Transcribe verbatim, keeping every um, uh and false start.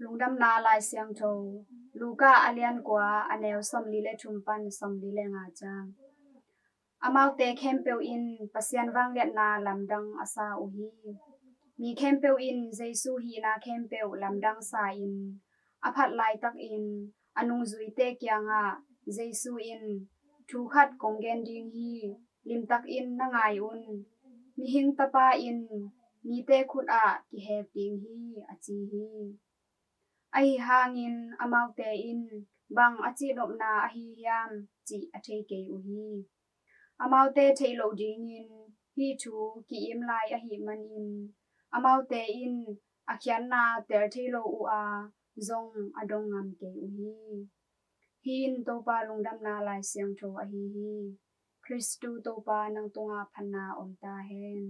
Lungdamna Lai Siangtho, Luka a lian kua, a neu sawmli le thum pan sawmli le nga ciang. Amaute khempeuh in Pasian vangliatna lamdang a sa uh hi. Mi khempeuh in Jesu hihna khempeuh lamdang sa-in, a phat laitakin a nungzuite kiangah Jesu in, "Thu khat kong gen ding hi, limtakin na ngai un. Mihing Tapa in mite khut ah kihek ding hi," a ci hi. Ahi hangin amaute in, "Bang a cihnopna ahi hiam?" cih a thei kei uh hi. Amaute theih loh dingin hih thu ki-im lai ahih manin, amaute in a khiatna tel thei lo uh a, zong a dong ngam kei uh hi. Hih in Topa Lungdamna Lai Siangtho ahi hi. Khristu Topa, nang tungah phatna om ta hen.